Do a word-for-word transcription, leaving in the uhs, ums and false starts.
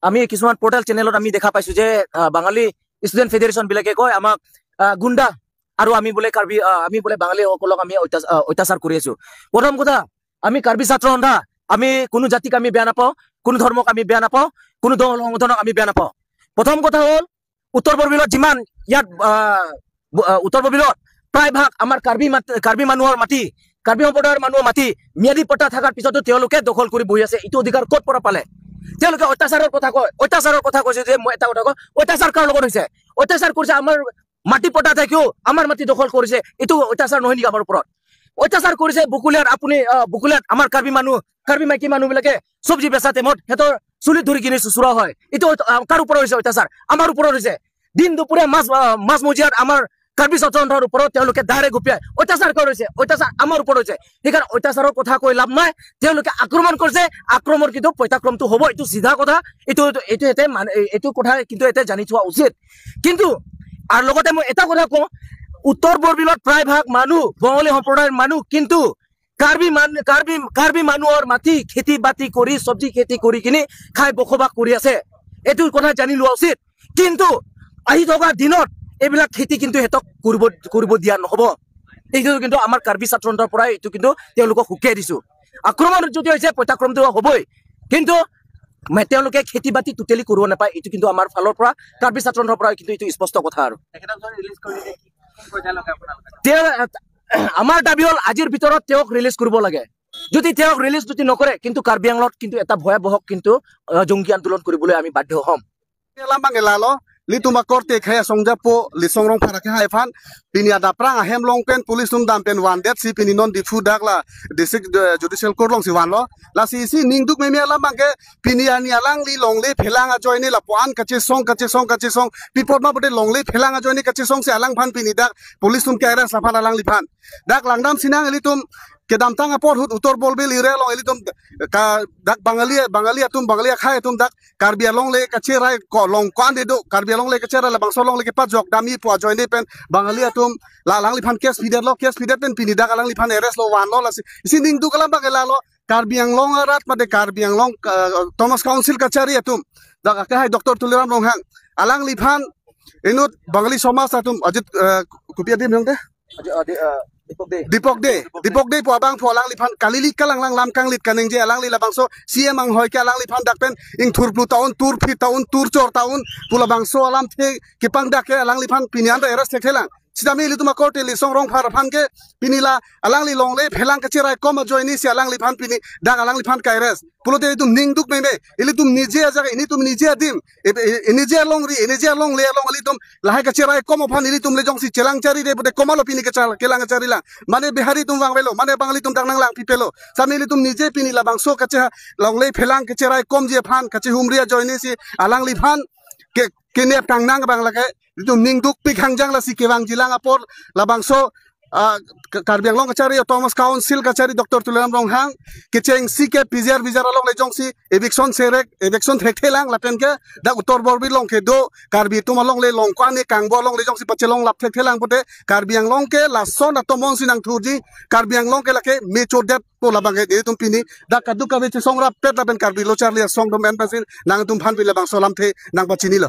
আমি কিছুমান পৰ্টেল চেনেলত আমি দেখা পাইছো যে আহ, বাঙালী ষ্টুডেণ্ট ফেডাৰেশ্যন বিলাকে কয় আমাক আহ, গুণ্ডা আৰু আমি বোলে কাৰ্বি আহ, আমি বোলে বাঙালীসকলক আমি অত্যাচ- আহ, অত্যাচাৰ কৰি আছো। প্ৰথম কথা, আমি কাৰ্বি ছাত্ৰ সন্থা, আমি কোনো জাতিক আমি বেয়া নাপাওঁ, কোনো ধৰ্মক আমি বেয়া নাপাওঁ, কোনো দল সংগঠনক আমি বেয়া নাপাওঁ। প্ৰথম কথা হ'ল উত্তৰ বৰবিলত যিমান ইয়াত আহ, ব- আহ, উত্তৰ বৰবিলত প্ৰায় ভাগ আমাৰ কাৰ্বি মাত- কাৰ্বি মানুহৰ মাটি, কাৰ্বি সম্প্ৰদায়ৰ মানুহৰ মাটি ম্যাদী পট্টা থকাৰ পিছতো তেওঁলোকে দখল কৰি বহি আছে। এইটো অধিকাৰ ক'ত পৰা পালে? তেওঁলোকে অত্যাচাৰৰ কথা কয়, অত্যাচাৰৰ কথা কৈছে যে মই এটা কথা কওঁ, অত্যাচাৰ কাৰ লগত হৈছে? অত্যাচাৰ কৰিছে আমাৰ মাটি পট্টা থাকিও আমাৰ মাটি দখল কৰিছে, এইটো অত্যাচাৰ নহয় নেকি আমাৰ ওপৰত? অত্যাচাৰ কৰিছে বকুলীয়াত আপুনি আহ, বকুলীয়াত আমাৰ কাৰ্বি মানুহ, কাৰ্বি মাইকী মানুহ বিলাকে চব্জি বেচা টাইমত সিহঁতৰ চুলিত ধৰি কিনি চুচুৰা হয়। এইটো অত- আহ, কাৰ ওপৰত হৈছে অত্যাচাৰ? আমাৰ ওপৰত হৈছে। দিন দুপৰীয়া মাছ আহ, মাছ মজিয়াত আমাৰ কাৰ্বি ছাত্ৰ সন্থাৰ ওপৰত তেওঁলোকে ডাইৰেক্ট গুপিয়াই অত্যাচাৰ কৰিছে, অত্যাচাৰ আমাৰ ওপৰত হৈছে। সেইকাৰণে অত্যাচাৰৰ কথা কৈ লাভ নাই। তেওঁলোকে আক্ৰমণ কৰিছে, আক্ৰমণ কিন্তু পইতাক্ৰমটো হ'ব, এইটো চিধা কথা। এইটো এইটো এইটো এতে মানে এই- এইটো কথা কিন্তু এতে জানি থোৱা উচিত। কিন্তু আৰু লগতে মই এটা কথা কওঁ, উত্তৰ বৰবিলত প্ৰায় ভাগ মানুহ বঙালী সম্প্ৰদায়ৰ মানুহ, কিন্তু কাৰ্বি মান কাৰ্বি কাৰ্বি মানুহৰ মাটি খেতি বাতি কৰি চব্জি খেতি কৰি কিনি খাই বসবাস কৰি আছে। এইটো কথা জানি লোৱা উচিত। কিন্তু আহি থকা দিনত এইবিলাক খেতি কিন্তু সিহঁতক কৰিব কৰিব দিয়া নহ'ব। এইটো কিন্তু আমাৰ কাৰ্বি ছাত্ৰ সন্থাৰ পৰাই এইটো কিন্তু তেওঁলোকক হুকিয়াই দিছো। আক্ৰমণ যদি হৈছে পইতাক্ৰমটো হ'বই, কিন্তু মে- তেওঁলোকে খেতি বাতি টোটেলি কৰিব নাপায়। এইটো কিন্তু আমাৰ ফালৰ পৰা কাৰ্বি ছাত্ৰ সন্থাৰ পৰা কিন্তু এইটো স্পষ্ট কথা আৰু। তেখেতক যদি ৰিলিজ কৰি দিয়ে কি কি পইচা লাগে আপোনালোকে? তেওঁ আমাৰ দাবী হ'ল আজিৰ ভিতৰত তেওঁক ৰিলিজ কৰিব লাগে। যদি তেওঁক ৰিলিজ যদি নকৰে কিন্তু কাৰ্বি আংলঙত কিন্তু এটা ভয়াৱহ কিন্তু আহ, জংগী আন্দোলন কৰিবলৈ আমি বাধ্য হ'ম। Alam bang elalo, litum akorte khaya songjapo, lisong Rongphar akhai aphan, pini adaprang ahem along pen, police atum dam pen vandet si pini non Diphu dak la, district eh, judicial court along si vanlo, lasi isi ningduk meme alam bang ke, pini ani alangli longle phelang ajoine lapuan kachesong, kachesong, kachesong, pi apot ma pulote longle phelang ajoine kachesong si alangphan pini dak, police atum ke arrest laphan alangliphan. Dak langdam sinang ilitum, kedamtang apor ahut Uttor Borbil area along ilitum, ka, dak Bangali, Bangali atum, Bangali akhai atum dak, Karbi alongle kacherai ko long ko-an de do, Karbi alongle kacherai labangso alongle kepajok dam-i pu ajoine pen Bangali atum la alangliphan case pidetlo, case pidet pen pini dak alangliphan arrest lo vanlo lasi. Isi ningduk alam bang elalo, Karbi Anglong arat mate Karbi Anglong uh, Autonomous Council kachari atum, dak akehai Doctor Tuliram Ronghang, alangliphan inut Bangali somaj atum ajit uh, kopi adim yong de? Ajo, ah, di, ah, Dipok Dey. Dipok Dey, Dipok Dey pu abangphu alangliphan kalili kalanglang lam kanglit kaningje alangli labangso C M anghoi ke alangliphan dak pen ingthurplu ta-un, turphi ta-un, turchor ta-un pu labangso alamthe kepangdak ke alangliphan pini an ta arrest thekthelang. Sitame ilitum akorte lisong Rongphar aphan ke pini la alangli longle phelang kacherai kom ajoine si alangliphan pini dak alangliphan ka-arrest. Pulote itum ningduk meme, ilitum nije ajak, ilitum nije adim, e- e- nije alongri, nije alongle along ilitum lahai kacherai kom aphan ilitum le jongsi chelang charide pute komatlo pini kachal kelang kacharilang. Mane Bihari atum vangvelo, mane Bangali atum dak nanglangpipelo. Sitame ilitum nije pini labangso kache longle phelang kacherai komji aphan kachehumri ajoine si alangliphan ke kenep kangnang abang lake ilitum ningdukpik hangjang lasi kevangjilang apor labangso ah, Ka- Karbi Anglong kachari, Autonomous Council kachari Doctor Tuliram Ronghang kechengsi ke P G R V G R along le jongsi eviction serek, eviction thekthelang lapen ke dak Uttor Borbil along kedo Karbi atum alongle long ko-an ni kangbo alongle jongsi pachelong lap thekthelang pute Karbi Anglong ke lason atomon si nangthurji, Karbi Anglong ke lake mechodet pu labang ke ilitum pini dak kaduk kave chesong rapet lapen Karbi lo charli asong atum en pasin nangtum phan pini labangso alamthe nangpachinilo.